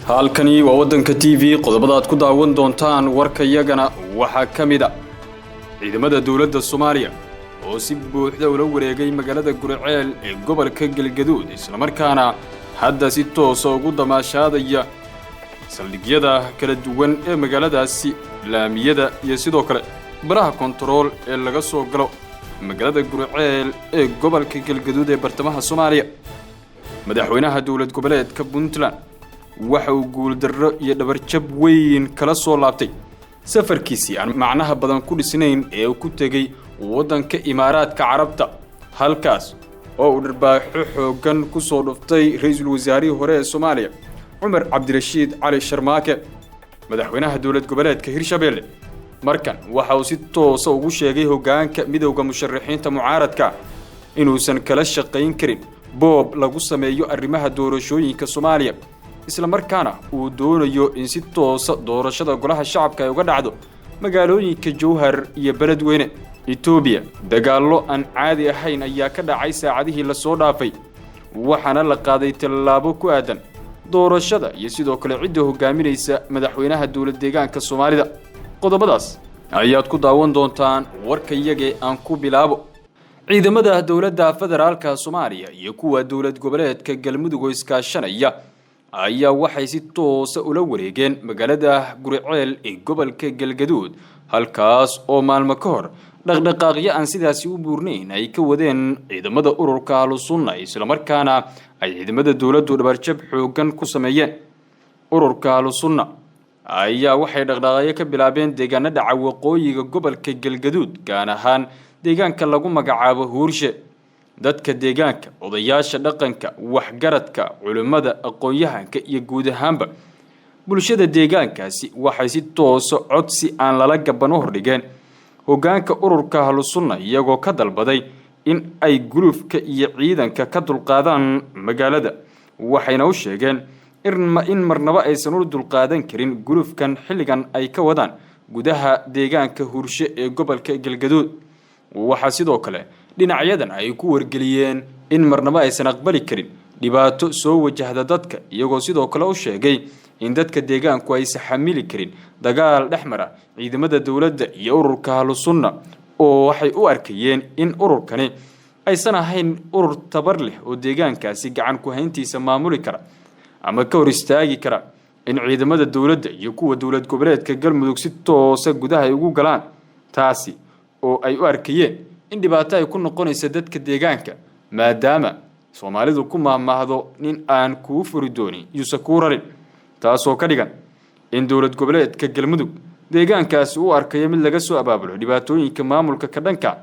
Halkani waa Waddanka TV. Qodobada aad ku daawan doontaan warkayagana waxaa ka mid a ciidamada dowladda Soomaaliya oo si buuxda ula wareegay magaalada Guriceel ee gobolka Galgaduud, islamarkaana hadda si toosa ugu damaashaadaya saldhigyada kala duwan ee magaaladaasi, laamiyada iyo sidoo kale baraha kontarool ee laga soo galo magaalada Guriceel ee gobolka Galgaduud ee bartamaha Soomaaliya. Madaxweynaha dowlad goboleedka Puntland waxa uu guuldarro iyo dhabarjab weyn kala soo laabtay safarkiisii aan macnaha badan ku dhisnayn ee uu ku tegey waddanka Imaaraadka Carabta, halkaas oo uu dharbaaxo xooggan ku soo dhuftay ra-iisul wasaarihii hore ee Soomaaliya, Cumar Cabdirashiid Cali Sharmaake. Madaxweynaha dowlad goboleedka Hirshabeelle markan waxa uu si toosa ugu sheegay hoggaanka midowda musharaxiinta mucaaradka inuusan kala shaqayn karin boob lagu sameeyo arrimaha doorashooyinka Soomaaliya, isla markaana uu doonayo in si toosa doorashada golaha shacabka ay uga dhacdo magaalooyinka Jowhar iyo Beledweyne. Etoobiya dagaallo aan caadi ahayn ayaa ka dhacay saacadihii lasoo dhaafay, waxaana la qaaday tallaabo ku aadan doorashada iyo sidoo kale cidda hogaaminaysa madaxweynaha dowlad deegaanka Soomaalida. Qodobadaas ayaad ku daawan doontaan warkayagee. Aan ku bilaabo ciidamada dowladda federaalka Soomaaliya iyo kuwa dowlad goboleedka Galmudug oo iskaashanaya ayaa waxay si toosa ula wareegeen magaalada Guriceel ee gobolka Galgaduud, halkaas oo maalmo ka hor dhaqdhaqaaqyo aan sidaasi u buurnayn ay ka wadeen ciidamada ururka Ahlusunna, islamarkaana ay ciidamada dowladdu dhabarjab xooggan ku sameeyeen. Ururka Ahlusunna ayaa waxay dhaqdhaqaaqyo ka bilaabeen deegaano dhaca waqooyiga gobolka Galgaduud, gaar ahaan deegaanka lagu magacaabo Huurshe. Dadka deegaanka, odayaasha dhaqanka, waxgaradka, culimmada, aqoon-yahanka iyo guud ahaanba bulshada deegaankaasi waxay si toosa codsi aan lala gaban u hordhigeen hoggaanka ururka Ahlusunna, iyagoo ka dalbaday in ay gulufka iyo ciidanka ka dulqaadaan magaalada. Waxayna u sheegeen in marnaba aysan u dulqaadan karin gulufkan xilligan ay ka wadaan gudaha deegaanka Huurshe ee gobolka Galgaduud. Waxaa sidoo kale dhinacyadan ay ku wargeliyeen in marnaba aysan aqbali karin dhibaato soo wajahda dadka, iyagoo sidoo kale u sheegay in dadka deegaanku aysan xamili karin dagaal dhex mara ciidamada dowladda iyo ururka Ahlusunna, oo waxay u arkayeen in ururkani aysan ahayn urur tabar leh oo deegaankaasi gacan ku hayntiisa maamuli kara ama ka hor istaagi kara in ciidamada dowladda iyo kuwa dowlad goboleedka Galmudug si toosa gudaha ay ugu galaan, taasi oo ay u arkayeen in dhibaato ay ku noqonaysa dadka deegaanka, maadaama Soomaalidu ku mahmaahdo "Nin aan kuu furi doonin yuusan kuu rarin", taasoo ka dhigan in dowlad goboleedka Galmudug deegaankaasi u arkayo mid laga soo abaabulo dhibaatooyinka maamulka ka dhanka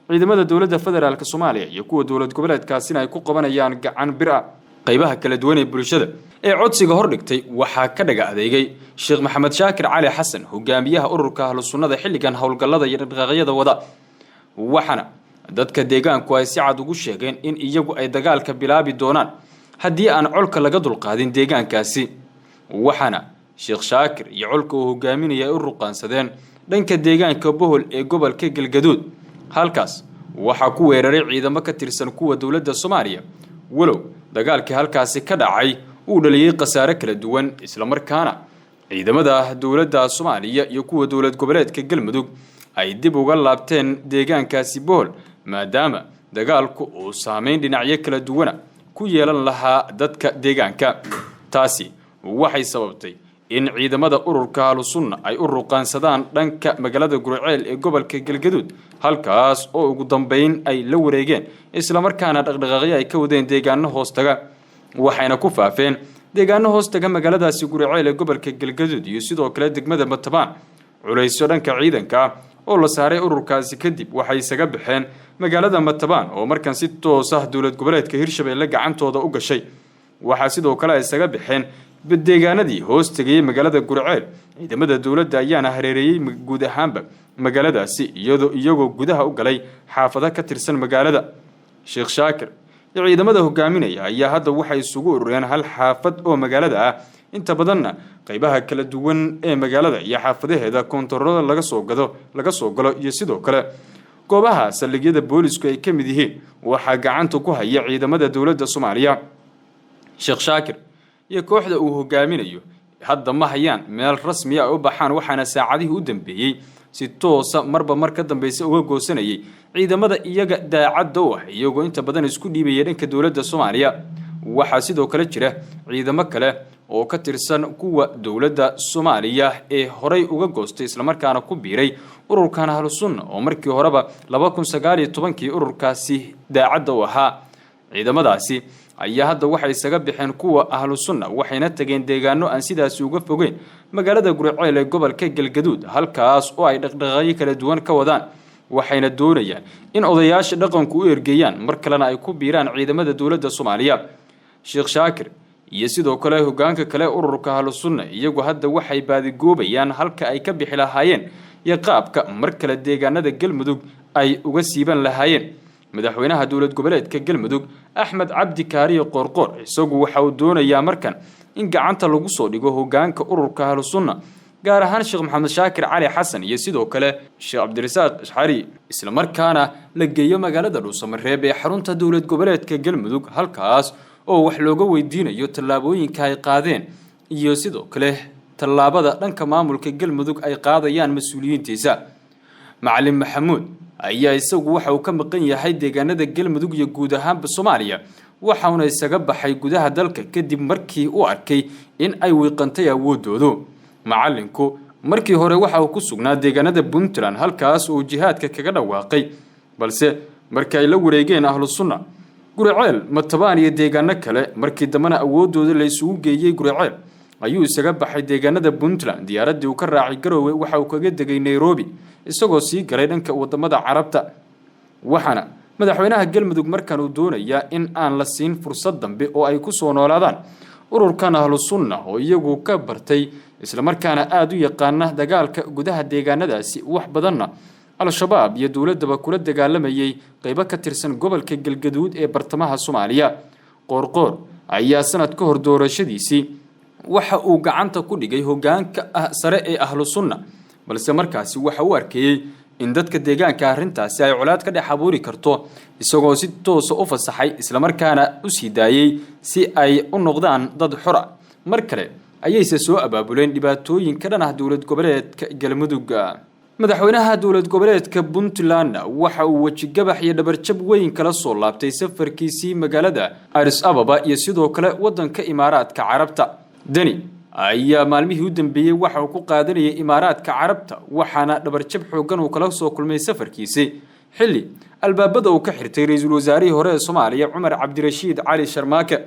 ciidamada dowladda federaalk Soomaaliya iyo kuwa dowlad goboleedkaasina ay ku qabanayaan gacan bir ah. Qaybaha kala duwan ee bulshada ee codsiga hordhigtay waxaa ka dhaga adeegay Sheekh Maxamed Shaakir Cali Xasan, hogaamiyaha ururka Ahlu Sunnada xilligan howlgallada iyo dhaqdhaqaaqyada wada, waxaana dadka deegaanku ay si cad ugu sheegeen in iyagu ay dagaalka bilaabi doonaan haddii aan colka laga dulqaadin deegaankaasi. Waxaana Sheekh Shaakir iyo colka uu hogaaminaya ay u ruqaansadeen dhanka deegaanka Bohol ee gobolka Galgaduud. Halkaas waxaa ku weeraray ciidamo ka tirsan kuwa dowladda Soomaaliya, walow dagaalkii halkaasi ka dhacay uu dhaliyey khasaare kala duwan, islamarkaana ciidamada dowladda Soomaaliya iyo kuwa dowlad goboleedka Galmudug ay dib uga laabteen deegaankaasi Bohol, maadaama dagaalku uu saameyn dhinacyo kala duwana ku yeelan lahaa dadka deegaanka. Taasi waxay sababtay in ciidamada ururka Ahlusunna ay u ruqaansadaan dhanka magaalada Guriceel ee gobolka Galgaduud, halkaas oo ugu dambeyn ay la wareegeen, islamarkaana dhaqdhaqaaqyo ay ka wadeen deegaano hoostaga. Waxayna ku faafeen deegaano hoostaga magaaladaasi Guriceel ee gobolka Galgaduud iyo sidoo kale degmada Matabaan. Culaysyo dhanka ciidanka ah oo la saaray ururkaasi kadib, waxay isaga baxeen magaalada Matabaan oo markan si toos ah dowlad goboleedka Hirshabeelle gacantooda u gashay. Waxaa sidoo kale ay isaga baxeen deegaanadii hoos tegayey magaalada Guriceel. Ciidamada dowladda ayaana hareereeyey guud ahaanba magaaladaasi, iyadoo iyagoo gudaha u galay xaafado ka tirsan magaalada. Sheekh Shaakir iyo ciidamada hogaaminaya ayaa hadda waxay isugu urureen hal xaafad oo magaalada ah. Inta badanna qaybaha kala duwan ee magaalada iyo xaafadaheeda koontaroolada laga soo gado, laga soo galo iyo sidoo kale goobaha saldhigyada boolisku ay ka mid yihiin waxaa gacanta ku haya ciidamada dowladda Soomaaliya. Sheekh Shaakir iyo kooxda uu hogaaminayo hadda ma hayaan meel rasmiya ay u baxaan, waxaana saacadihii u dambeeyey si toosa marba mar ka dambeysa uga goosanayay ciidamada iyaga daacadda u ah, iyagoo inta badan isku dhiibaya dhanka dowladda Soomaaliya. Waxaa sidoo kale jira ciidamo kale oo ka tirsan kuwa dowladda Soomaaliya ee horay uga goostay islamarkaana ku biiray ururkan Ahlusunna, oo markii horeba 2019kii ururkaasi daacadda u ahaa. Ciidamadaasi ayaa hadda waxay isaga baxeen kuwa Ahlusunna, waxayna tageen deegaano aan sidaasi uga fogeyn magaalada Guriceel ee gobolka Galgaduud, halkaas oo ay dhaqdhaqaaqyo kala duwan ka wadaan, waxayna doonayaan in odayaasha dhaqanku u ergeeyaan mar kalena ay ku biiraan ciidamada dowladda Soomaaliya. Sheekh Shaakir iyo sidoo kale hogaanka kale ururka Ahlusunna iyagu hadda waxay baadigoobayaan halka ay ka bixi lahaayeen iyo qaabka mar kale deegaanada Galmudug ay uga siiban lahaayeen. Madaxweynaha dowlad goboleedka Galmudug Axmed Cabdi Kaariye Qoorqoor isagu waxa uu doonayaa markan in gacanta lagu soo dhigo hogaanka ururka Ahlusunna, gaar ahaan Sheekh Maxamed Shaakir Cali Xasan iyo sidoo kale Sheekh Cabdirasaaq Ashcari, islamarkaana la geeyo magaalada Dhuusamareeb ee xarunta dowlad goboleedka Galmudug, halkaas oo wax looga weydiinayo tallaabooyinka ay qaadeen iyo sidoo kale tallaabada dhanka maamulka Galmudug ay qaadayaan mas-uuliyiintiisa. Macalin Maxamuud ayaa isagu waxa uu ka maqan yahay deegaanada Galmudug iyo guud ahaanba Soomaaliya, waxauna isaga baxay gudaha dalka kadib markii uu arkay in ay wiiqantay awoodoodu. Macalinku markii hore waxa uu ku sugnaa deegaanada Puntland, halkaas uu jihaadka kaga dhawaaqay, balse markii ay la wareegeen Ahlusunna Guriceel, Matabaan iyo deegaano kale, markii dambena awoodooda la isugu geeyey Guriceel, ayuu isaga baxay deegaanada Puntland. Diyaaraddii uu ka raacay Garowe waxa uu kaga degay Nairobi, isagoo sii galay dhanka wadamada Carabta. Waxaana madaxweynaha Galmudug markan uu doonayaa in aan la siin fursad dambe oo ay ku soo noolaadaan ururkan Ahlusunna, oo iyagu ka bartay islamarkaana aada u yaqaana dagaalka gudaha deegaanadaasi, wax badanna Al-Shabaab iyo dowladdaba kula dagaalamayay qeybo ka tirsan gobolka Galgaduud ee bartamaha Soomaaliya. Qoorqoor ayaa sanad ka hor doorashadiisii waxa uu gacanta ku dhigay hogaanka sare ee Ahlusunna, balse markaasi waxa uu arkeeyey in dadka deegaanka arrintaasi ay colaad ka dhex abuuri karto, isagoo si toosa u fasaxay islamarkaana u sii daayey si ay u noqdaan dad xor ah. Mar kale ayayse soo abaabuleen dhibaatooyin ka dhan ah dowlad goboleedka Galmudug. Madaxweynaha dowlad goboleedka Puntland waxa uu wejigabax iyo dhabarjab weyn kala soo laabtay safarkiisii magaalada Addis Ababa iyo sidoo kale wadanka Imaaraadka Carabta. Deni ayaa maalmihii u dambeeyey waxa uu ku qaadanayay Imaaraadka Carabta, waxaana dhabarjab xooggan uu kala soo kulmay safarkiisii, xilli albaabada uu ka xirtay ra-iisul wasaarihii hore ee Soomaaliya Cumar Cabdirashiid Cali Sharmaake.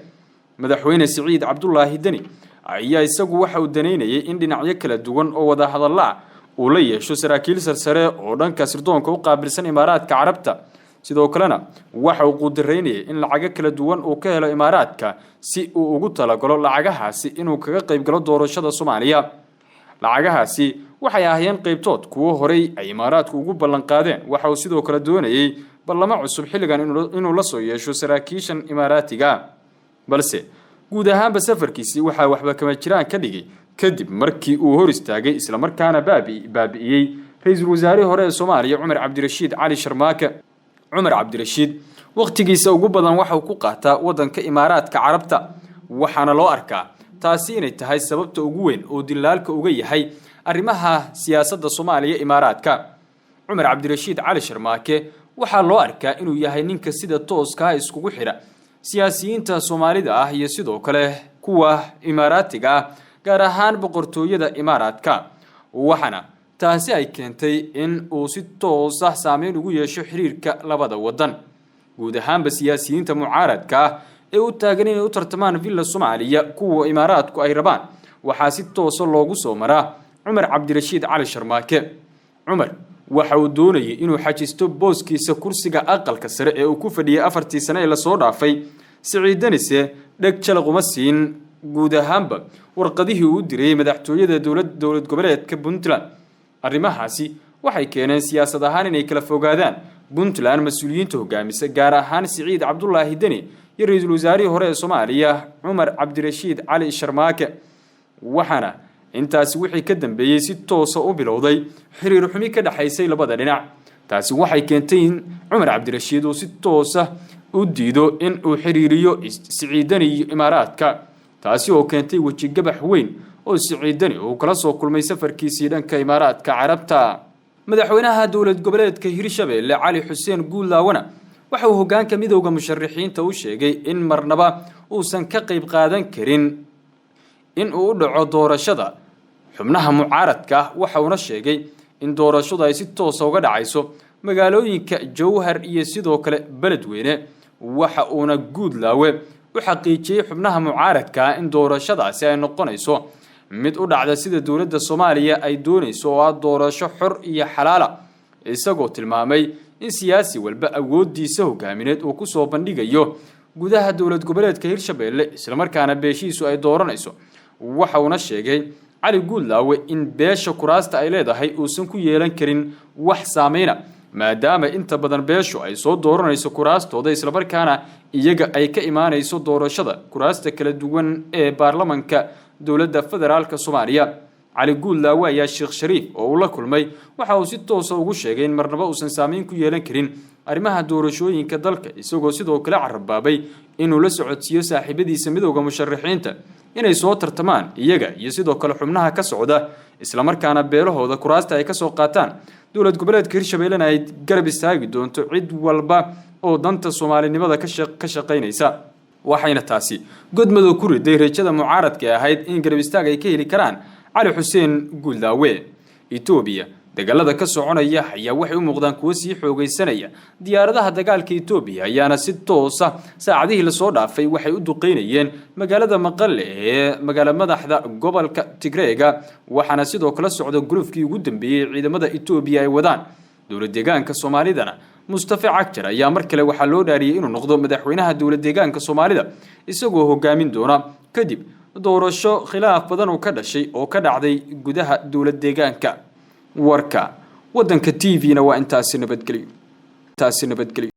Madaxweyne Siciid Cabdulaahi Deni ayaa isagu waxa uu danaynayay in dhinacyo kala duwan oo wadahadalla ah uu la yeesho saraakiil sarsare oo dhanka sirdoonka u qaabilsan Imaaraadka Carabta. Sidoo kalena waxa uu quudaraynayay in lacago kala duwan uu ka helo Imaaraadka si uu ugu talagalo lacagahaasi inuu kaga qaybgalo doorashada Soomaaliya. Lacagahaasi waxay ahaayeen qaybtood kuwo horey ay Imaaraadku ugu ballanqaadeen. Waxa uu sidoo kale doonayay ballamo cusub xilligan inuu la soo yeesho saraakiishan Imaaraatiga, balse guud ahaanba safarkiisii waxaa waxba kama jiraan ka dhigay kadib markii uu hor istaagay islamarkaana baabi'iyey ra-iisul wasaarihii hore ee Soomaaliya Cumar Cabdirashiid Cali Sharmaake. Cumar Cabdirashiid wakhtigiisa ugu badan waxa uu ku qaataa waddanka Imaaraadka Carabta, waxaana loo arkaa taasi inay tahay sababta ugu weyn oo dilaalka uga yahay arrimaha siyaasadda Soomaaliya Imaaraadka. Cumar Cabdirashiid Cali Sharmaake waxaa loo arkaa inuu yahay ninka sida tooskaa iskugu xidha siyaasiyiinta Soomaalida ah iyo sidoo kale kuwa Imaaraatiga ah, gaar ahaan boqortooyada Imaaraadka, waxaana taasi ay keentay in uu si toos ah saameyn ugu yeesho xiriirka labada waddan. Guud ahaanba siyaasiyiinta mucaaradka ah ee u taagan inay u tartamaan Villa Soomaaliya, kuwa Imaaraadku ay rabaan, waxaa si toosa loogu soo maraa Cumar Cabdirashiid Cali Sharmaake. Cumar waxa uu doonayay inuu xajisto booskiisa kursiga aqalka sare ee uu ku fadhiyay 4tii sane ee lasoo dhaafay. Siciid Denise dheg jalaq uma siin guud ahaanba warqadihii uu diray madaxtooyada dowlad goboleedka Puntland. Arrimahaasi waxay keeneen siyaasad ahaan inay kala fogaadaan Puntland mas-uuliyiinta hogaamisa, gaar ahaan Siciid Cabdulaahi Deni iyo ra-iisul wasaarihii hore ee Soomaaliya Cumar Cabdirashiid Cali Sharmaake. Waxaana intaasi wixii ka dambeeyey si toosa u bilowday xiriir xumi ka dhexaysay labada dhinac. Taasi waxay keentay in Cumar Cabdirashiid uu si toosa u diido in uu xiriiriyo Siciid Deni iyo Imaaraadka. Taasi oo keentay wejigabax weyn oo Siciid Deni uu kala soo kulmay safarkiisii dhanka Imaaraadka Carabta. Madaxweynaha dowlad goboleedka Hirshabeelle Cali Xuseen Guudlaawana waxa uu hoggaanka midowda musharaxiinta u sheegay in marnaba uusan ka qayb qaadan karin in uu u dhaco doorashada xubnaha mucaaradka ah. Waxa uuna sheegay in doorashadu ay si toosa uga dhacayso magaalooyinka Jowhar iyo sidoo kale Beledweyne. Waxa uuna Guudlaawe u xaqiijiyey xubnaha mucaaradka ah in doorashadaasi ay noqonayso mid u dhacda sida dowladda Soomaaliya ay doonayso, oo ah doorasho xor iyo xalaala, isagoo tilmaamay in siyaasi walba awooddiisa hogaamineed uu kusoo bandhigayo gudaha dowlad goboleedka Hirshabeelle, islamarkaana beeshiisu ay dooranayso. Waxa uuna sheegay Cali Guudlaawe in beesha kuraasta ay leedahay uusan ku yeelan karin wax saameyna, maadaama inta badan beeshu ay soo dooranayso kuraastooda, islamarkaana iyaga ay ka imaanayso doorashada kuraasta kala duwan ee baarlamanka dowladda federaalka Soomaaliya. Cali Guudlaawe ayaa Sheekh Shariif oo uu la kulmay waxa uu si toosa ugu sheegay in marnaba uusan saameyn ku yeelan karin arrimaha doorashooyinka dalka, isagoo sidoo kale carabaabay inuu la socodsiiyo saaxiibadiisa midowda musharaxiinta inay soo tartamaan iyaga iyo sidoo kale xubnaha ka socda, islamarkaana beelahooda kuraasta ay kasoo qaataan, dowlad goboleedka Hirshabeellena ay garab istaagi doonto cid walba oo danta soomaalinimada ka shaqaynaysa. Waxayna taasi godmadow ku riday rajada mucaaradka ee ahayd in garab istaag ay ka heli karaan Cali Xuseen Guuldaawe. Etoobiya dagaalada ka soconaya ayaa waxay u muuqdaan kuwo sii xoogaysanaya. Diyaaradaha dagaalka Etoobiya ayaana si toosa saacadihii lasoo dhaafay waxay u duqeynayeen magaalada Maqale ee magaalo madaxda gobolka Tigreega, waxaana sidoo kale socda gulufkii ugu dambeeyey ciidamada Etoobiya ay wadaan. Dowlad deegaanka Soomaalidana Mustafa Cagjar ayaa mar kale waxaa loo dhaariyey inuu noqdo madaxweynaha dowlad deegaanka Soomaalida, isagoo hogaamin doona kadib doorasho khilaaf badan oo ka dhashay oo ka dhacday gudaha dowlad deegaanka. Warka Waddanka TV-na waa intaasi. Nabadgelyo, taasi nabadgelyo.